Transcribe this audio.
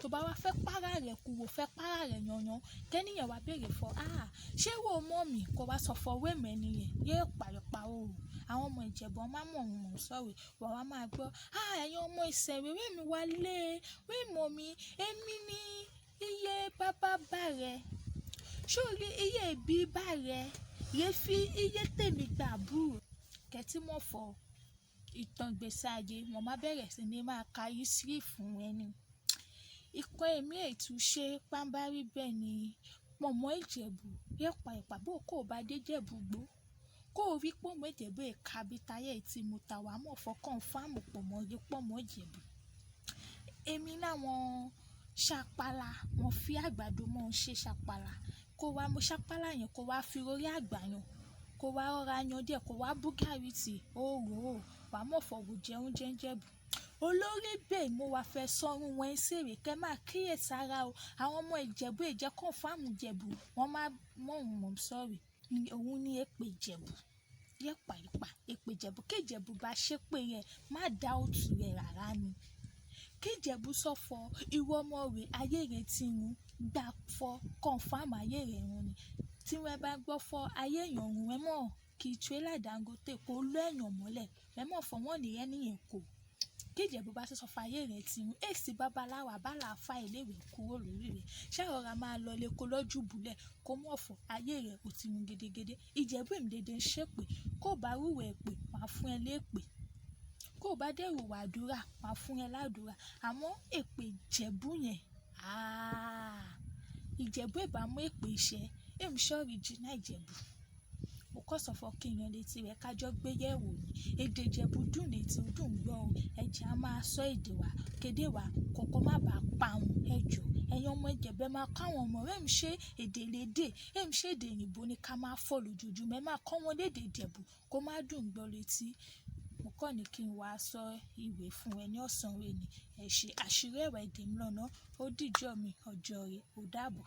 Tó bá wá fẹ́ pàrà rẹ̀ kú, wo fẹ́ pàrà rẹ̀ yanyan, kẹ́niyẹn wá béèrè fọ́, "Ah, ṣé wo mọ̀ mí?" Kó wá sọ fún wé mọ̀ ẹni yẹn, yé pàrọ̀pà o. Àwọn ọmọ Ìjẹ̀bú máa mọ̀ ohun mò ń sọ̀rọ̀. Wà wá máa gbọ́, "Ah, ẹ̀yin ọmọ Ìṣẹ̀rí, wé mi wá lé, wé mọ̀ mí, èmi ni iye bàbá bá rẹ. Ṣé o rí iye ìbí bá rẹ? Yé fi iye tèmi gbà àbúrò." Kẹ́tí mọ̀ fọ́ ìtàn ìgbésí ayé, wọ́n máa bẹ̀rẹ̀ sí ní máa ka history fún ẹni. Ìkan èmi ètù ṣe páńbárí bẹ́ẹ̀ ni pọ̀nmọ́ Ìjẹ̀bú yé pàrọ̀pà bó kó bá dé Ìjẹ̀bú gbó. Kó rí pọ̀nmọ́ Ìjẹ̀bú èka bí táyé tí mo ta wá mọ̀ fọ́ confirm pọ̀nmọ́ rí pọ̀nmọ́ Ìjẹ̀bú. Èmi láwọn ṣàpàlà, wọ́n fi àgbàdo mọ́ ṣe ṣàpàlà. Kó wá mú ṣàpàlà yẹn kó wá fi orí àgbà yan, kó wá rọra yan díẹ̀, kó wá bú gàárì tì, ó rò ó, wà mọ̀ fọ́ wò jẹ oúnjẹ Ìjẹ̀bú. Olórí bẹ́ẹ̀ mo wá fẹ́ sọ̀run wọn ṣèrè kẹ́ máa kíyèsára o. Àwọn ọmọ Ìjẹ̀bú èjẹ́ confirm Ìjẹ̀bú, wọ́n máa mọ̀ ohun mò ń sọ̀rọ̀. Òun ní èpè Ìjẹ̀bú. Yé pàrọ̀pà, èpè Ìjẹ̀bú. Kí Ìjẹ̀bú bá ṣépè rẹ̀, má dá òtù rẹ̀ rárá ni. Kí Ìjẹ̀bú sọ fọ́ ìwọ ọmọ rẹ̀, ayé rẹ̀ ti run, gbà fọ́ confirm ayé rẹ̀ run ni. Tí wọ́n bá gbọ́ fọ́ ayé èèyàn run, ẹ mọ̀ kí trailer Dangote kó lọ èèyàn mọ́lẹ̀. Ẹ mọ̀ fọ́ wọ́n ní ẹni yẹn kò. Kí Ìjẹ̀bú bá sọ fún ayé rẹ̀ ti run, èsì babaláwa bá là fá ilé ìwé kúrò lórí rẹ̀. Ṣé rọra máa lọ lé kó lọ́jú búlẹ̀ kó mọ̀ fọ́ ayé rẹ̀ ò ti run gedegede. Ìjẹ̀bú èmi dédé ń ṣépè, kó bá rúwẹ̀ èpè, máa fún ẹ lépè. Kó bá dé rùwà àdúrà, máa fún ẹ ládùrá. Àmọ́ èpè Ìjẹ̀bú yẹn, àáà, Ìjẹ̀bú ì bá mú èpè ṣẹ, èmi ṣọ́ original Ìjẹ̀bú. Mo kọ́ sọ fún kí yan létí rẹ̀ ká jọ gbé yẹ̀wò ni. Èdè Ìjẹ̀bú dùn létí, ó dùn gbọ́ o. Ẹ jẹ́ a máa sọ èdè wa, kéde wa, kòkó má bàa parun. Ẹ jọ, ẹ̀yin ọmọ Ìjẹ̀bú ẹ máa kọ́ àwọn ọmọ rẹ ń ṣe èdè lédè, ẹ ń ṣe èdè òyìnbó ni ká máa fọ̀ lójoojúmọ́. Ẹ máa kọ́ wọn lédè Ìjẹ̀bú kó má dùn gbọ́ létí. Mo kọ́ ni kí n wá sọ ìwé fún ẹ ní ọ̀sán òní. Ẹ ṣe àṣírí ẹ̀wà èdè mi lọ́nà. Ó dìjọ́ mi, ọjọ́ rẹ, ó dàbọ̀.